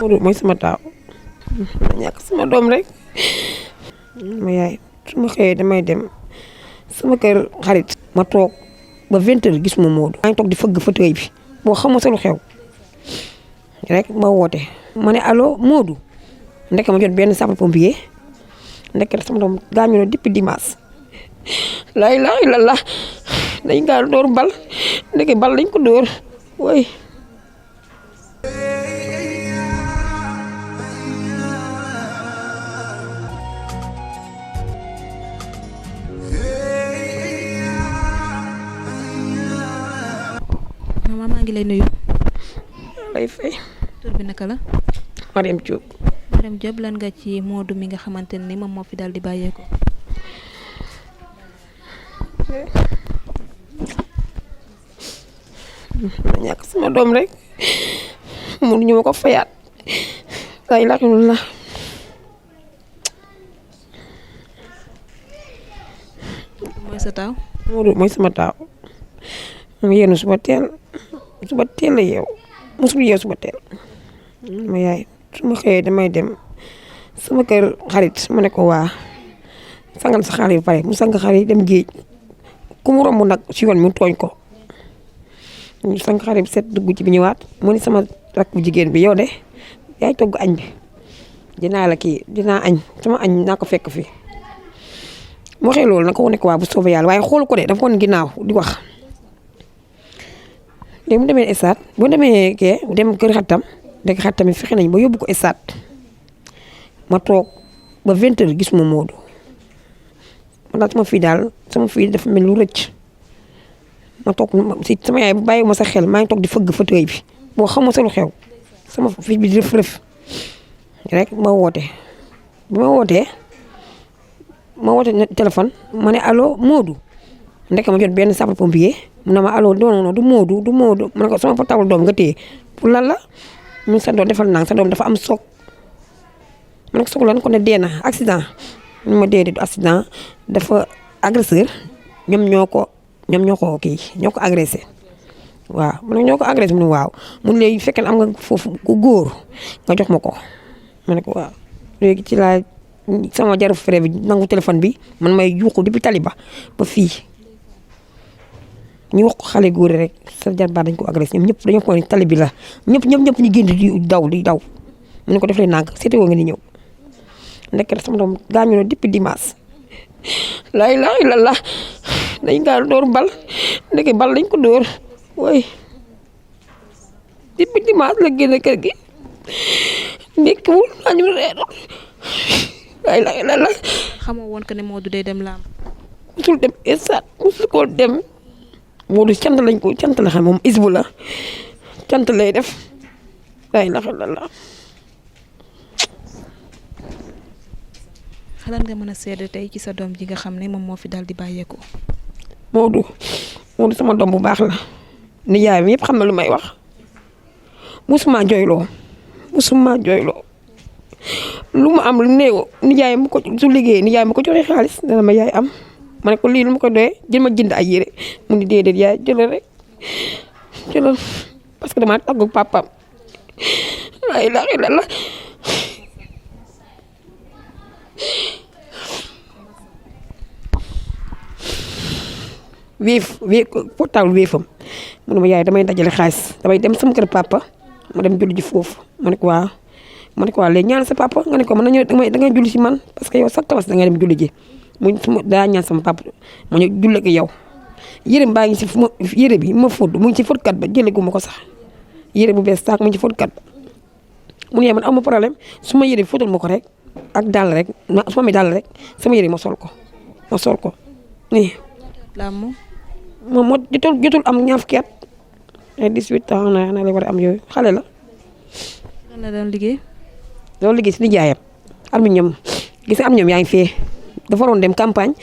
Modou mooy sama taaw ma ñàkk sama doom rek ma yaay su ma xëyee damay dem sama kër xarit ma toog ba 20h gisuma Modou. maa ngi toog di fëgg fauteuil bi boo xamul sa lu xew rek ma woote ma ne allo Modou ndeke ma jot benn sapeur pompier ndeke sama doom gaañu na depuis dimanche laa ilaaha illallaah dañ kaa dóor bal ndeke bal dañ ko dóor woy maman maa ngi lay nuyu. lay fay. tur bi naka la. Mariam Diop. Mariam Diop lan nga ci Modou mi nga xamante ne moom moo fi daal di bàyyeeko. ma ñàkk sama doom rek mënuñu ma ko fayaat laa ilaaha illallaah. mooy sa taaw. Modou mooy sama taaw mu yéen suba teel la yeew mosul yeew suba teel ma yaay su ma xëyee damay dem sama kër xarit ma ne ko waa sangal sa xar yi ba pare mu sang xar yi dem géej ku mu romb nag si yoon mu tooñ ko ñu sang xar yi set dugg ci bi ñëwaat mu ni sama rak bu jigéen bi yow de yaay togg añ bi dinaa añ sama añ naa ko fekk fi mu waxee loolu nag ko wane ko waa bu soobee yàlla waaye xool ko de dafa ko ginnaaw di wax léegi mu demee stade bu demee dem kër xaritam dëgg xaritam yi fexe nañ ba yóbbu ko stade ma toog ba 20h gisuma Modou man daal sama fii dafa mel lu rëcc ma toog si sama yaay bu bàyyi ma sa xel maa ngi toog di fëgg fauteuil bi boo xamul sa lu xew sama fii bi di rëf rek ma woote bi ma woote téléphone ma ne allo Modou ndeke ma jot benn sapeur pompier mu ne ma allo non du Modou ma ne ko sama portable doom nga téye pour lan la mun sa doom defal nang sa doom dafa am soog ma ne ko soog lan ko ne dee na accident ñu ma dee du accident dafa agresseur ñoom ñoo ko agressé waaw mu ne ñoo ko agressé mu ne waaw mun léegi fekkee am nga foofu ku góor nga jox ma ko ma ne ko waaw léegi ci laa sama jaru frère bi nangu téléphone bi man may yuuxu depuis taliba ba fii ñu wax ko xale góor rek sa jarbaat dañ ko agressé ñoom ñëpp dañoo ko ne tali bi la ñëpp ñu génn di daw mu ne ko def leen nànk seete woo nga ni ñëw ndekk rek sama doom gaañu na depuis dimanche laa ilaaha illallaah dañ kaa dóor bal ndeke bal dañ ko dóor woy depuis dimanche la génn kër gi ndekkiwul añu reerul laa ilaaha illallaah. xamoo woon que ne Modou day dem laam. musul dem stade musul koo dem Modou cant la xam moom isbu la cant lay def laa ilaaha illallaah. xalaat nga mën a seede tey ci sa doom ji nga xam ne moom moo fi daal di bàyyeeko. Modou sama doom bu baax la nijaayam yëpp xam na lu may wax musuma jooyloo lu mu am lu néew nijaayam mu ko su liggéeyee nijaayam mu ko joxee xaalis dana ma yaay am ma ne ko lii lu ma ko doyee jël ma jënd ay yére mu ni déedéet yaay jëlal parce que damaa tàggu papaam laa ilaaha illallaah. portable Wave am mu ne ma yaay damay dajale xaalis damay dem sama kër papa ma dem julli ji foofu ma ne ko waaw léegi ñaan sa papa nga ne ko mën na ñëw da ngay julli si man parce que yow sax tawas da ngay dem julli ji daa ñaan sama papa ma ñëw julli ko yow yére baa ngi si yére bi ma fóot mu ngi ci fóotkat ba jëlee gu ma ko sax yére bu bees saak mu ngi ci fóotkat ba mu ne man amu problème su ma yére bi fóotal ma ko rek ak dàll rek su ma amee dàll rek sama yére ma sol ko nii. moom moo jotul am ñaar fukki at ay 18 ans na la war a am yooyu xale la. lan la doon liggéey. loolu liggéey si nijaayam aluminium gis nga am ñoom yaa ngi fee dafa waroon dem campagne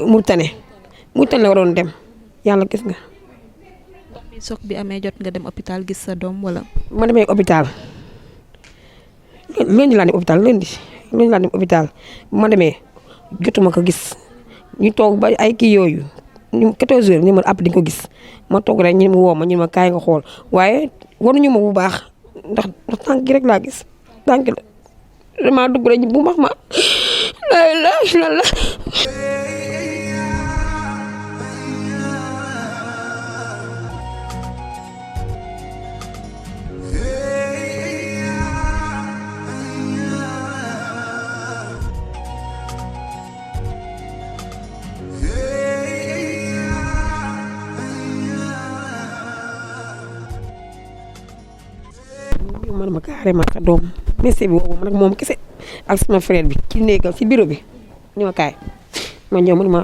Mauritanie la waroon dem yàlla gis nga. bi soog bi amee jot nga dem hôpital gis sa doom wala. ma demee hôpital lundi laa dem hôpital ma demee jotuma ko gis ñu toog ba ay kii yooyu ñu 14 heures ñu ma app di ko gis ma toog rek ñu mu woo ma ñu ma kaay nga xool waaye waruñu ma bu baax ndax tànk gi rek laa gis tànk la damaa dugg rek bu max ma la man ma carrément sa doom messi bi woowu man ak moom kese ak sama frère bi ci néegam ci bureau bi ni ma kaay ma ñëw man ma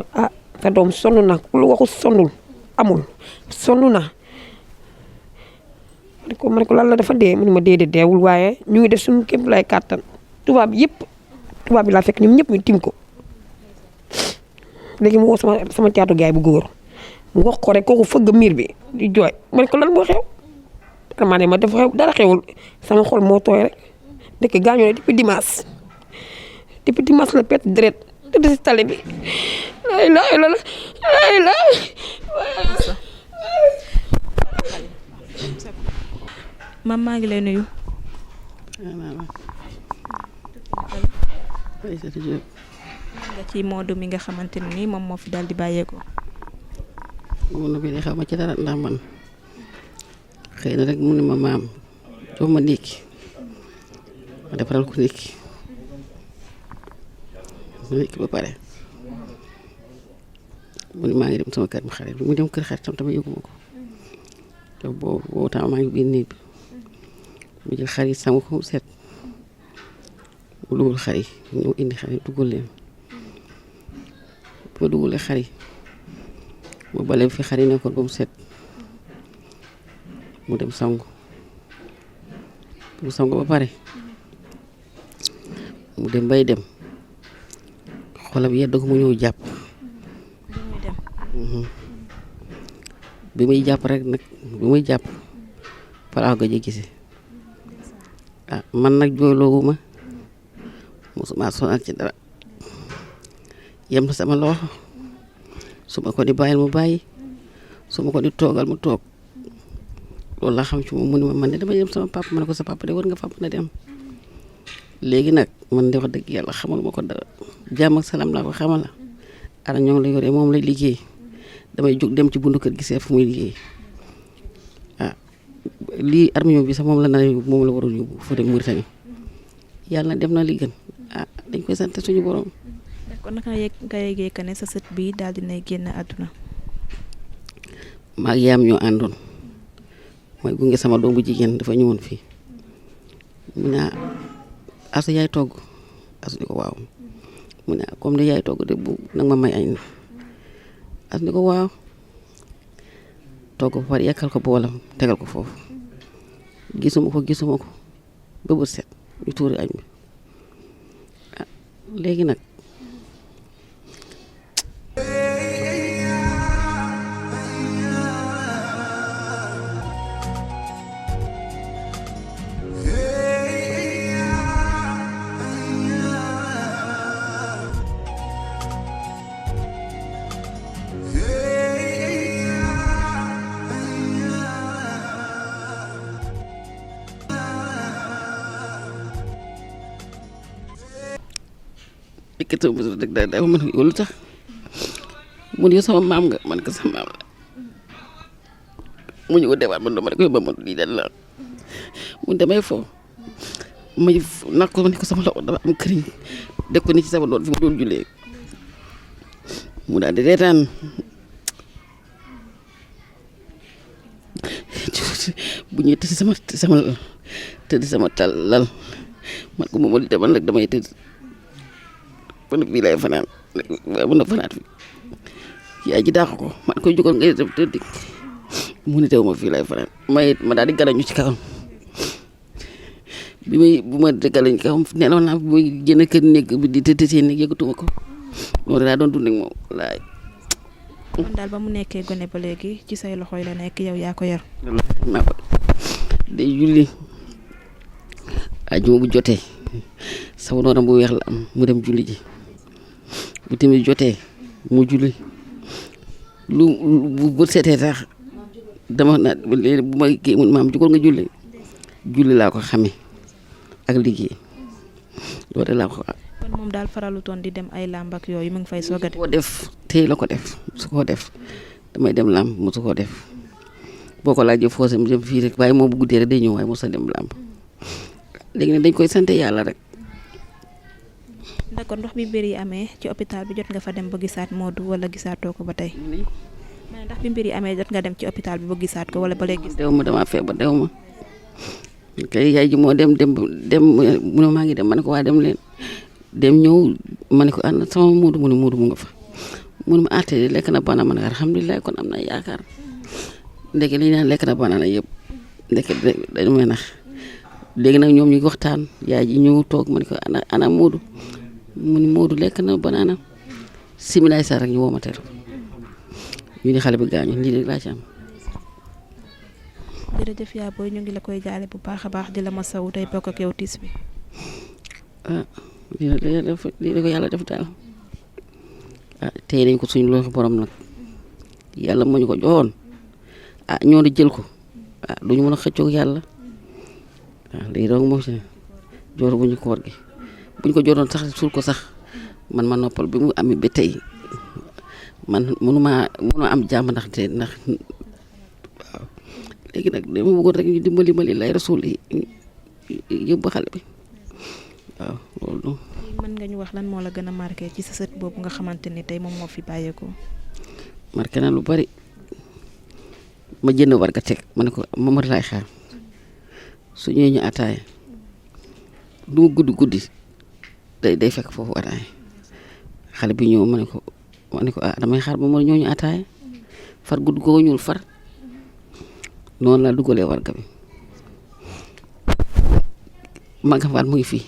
sa doom sonn na lu waxul sonnul amul sonn na man ko lan la dafa dee mu ne ma déedéet deewul waaye ñu ngi def suñu képp lay kàttan tubaab bi laa fekk ñoom ñëpp ñu tim ko léegi mu woo sama caatu gaay bu góor mu wax ko rek kooku fëgg miir bi di jooy man ko lan moo xew maa ne ma dafa xew dara xewul sama xol moo tooy rek dëkk gaañoo ne depuis dimanche la perte deret tëdd si tali bi la maam maa ngi lay nuyu. nga ci Modou mi nga xamante ne nii moom moo fi daal di bàyyeekoo. Modou bi de xaw ma ci dara ndax man xëy na rek mu ne ma maam jox ma ndékki ma defaral ko ndékki ba pare mu ne maa ngi dem sama kër ma xarit bi mu dem kër xaritam tamit yëguma ko te boobu tam maa ngi biir néeg bi mu jël xar yi sangu ko mu set mu dugal xar yi ñëw indi xar yi dugal leen ma dugalee xar yi mu bale fi xar yi nekkoon ba mu set mu dem sangu ba pare mu dem bay dem xolam yedd ko mu ñëw jàpp bi muy jàpp rek nag bi muy jàpp falaax ga ji gise man nag jooyloowu ma mosuma sonal ci dara yem na sama loxo su ma ko di bàyyil mu bàyyi su ma ko di toogal mu toog loolu laa xam ci moom mu ne ma man de dama dem sama papa ma ne ko sa papa de war nga fa mën a dem léegi nag man de wax dëgg yàlla xamal ma ko dara jàmm ak salaam laa ko xamal la ara ñoo ngi la yoree moom lay liggéey damay jóg dem ci bundu kër gisee fu muy liggéey lii armion bi sax moom la moom la waroon yóbbu fa dem Mauritanie yàlla na dem na li gën dañ koy sant suñu borom. kon naka nga yëgee que ne sa sët bi daal dinay génn àdduna. maa ngi yaam ñoo àndoon mooy gunge sama doom bu jigéen dafa ñëwoon fii mu ne Asu yaay togg Asu ni ko waaw mu ne comme de yaay togg de bu nag ma may añ Asu ni ko waaw togg ba pare yàkkal ko boolam tegal ko foofu gisuma ko ba bët set ñu tuuri añ bi léegi nag ekkatoo mos rek daa mën yow lu tax mun yow sama maam nga man ko sama maam la mu ñu ko dewaat man dama rek yow ba man lii daal la mun damay foofu may nag ko ma ne ko sama loxo dafa am këriñ def ko ni ci sama doon fi ma doon jullee mu daal di reetaan bu ñuy tëdd sama tal lal man ko moom di demal nag damay tëdd man fii lay fanaan waaye mën na fanaat fi yaay ji dàq ko man koy jógoon ngay def tëdd mu ne teew ma fii lay fanaan ma daal di galañu ci kawam bu ma di galañu ci kawam neeloon naa bu génn kër néeg bi di tëdd seen néeg yëgatuma ko loolu daa doon dund ak moom laay kon daal ba mu nekkee gone ba léegi ci say loxo yi la nekk yow yaa ko yor. maa ko day julli ajuma bu jotee sama noonam bu weex la am mu dem julli ji bu tamit jotee mu julli bu seetee sax dama naa bu ma kii mun maam jugal nga julli julli laa ko xamee ak liggéey loolu laa ko. kon moom daal faralutoon di dem ay làmb ak yooyu mu ngi fay soog a koo def tey la ko def su koo def damay dem làmb mosu koo def boo ko laajee foo mu jëm fii rek waaye moom bu guddee rek day ñëw waaye mosu dem làmb léegi nag dañ koy sant yàlla rek. d'accord ndox bi mbir yi amee ci hôpital bi jot nga fa dem ba gisaat Modou wala gisaatoo ko ba tey. mais ndax bi mbir yi amee jot nga dem ci hôpital bi ba gisaat ko wala ba léegi. dew ma damaa feebar dew ma kay yaay ji moo dem mu ne maa ngi dem ma ne ko waa dem leen dem ñëw ma ne ko ànd sama Modou mu ne Modou mu nga fa mu ne ma àtte lekk na banaana ma ne alhamdulilah kon am na yaakaar ndeke li ñu naan lekk na banaana yëpp ndeke dañu may nax léegi nag ñoom ñu ngi waxtaan yaay ji ñëw toog ma ne ko ana Modou mu ne Modou lekk na banaana similaay sax rek ñu woo ma téléphone ñu ni xale bi gaañu lii rek laa ci am. jërëjëf yaa booy ñu ngi la koy jaale bu baax a baax di la masawu tey bokk ak yow tiis bi. ah lii la ko yàlla def daal ah tey nañ ko suñu loxo borom nag yàlla moo ñu ko joxoon ah ñoo di jël ko ah duñu mën a xëccoog yàlla waaw lii doog moo ci joor bu ñu koor gi buñ ko jooroon sax suul ko sax man ma noppal bi mu amee ba tey man mënuma am jàmm ndax waaw léegi nag dama bëggoon rek ñu dimbali ma lay rasul yi yóbbu xale bi waaw loolu. mën nga ñu wax lan moo la gën a marqué ci sa sët boobu nga xamante ni tey moom moo fi bàyyeekoo. marqué na lu bari ma jënd warga teg ma ne ko Mamadou laay xaar su ñëwee ñu ataaya lu mu guddi day fekk foofu ataaya xale bi ñëw ma ne ko ah damay xaar ba ma ñëw ñu ataaya far guddi googu ñuul far noonu laa dugalee warga bi Maga Fall mu ngi fii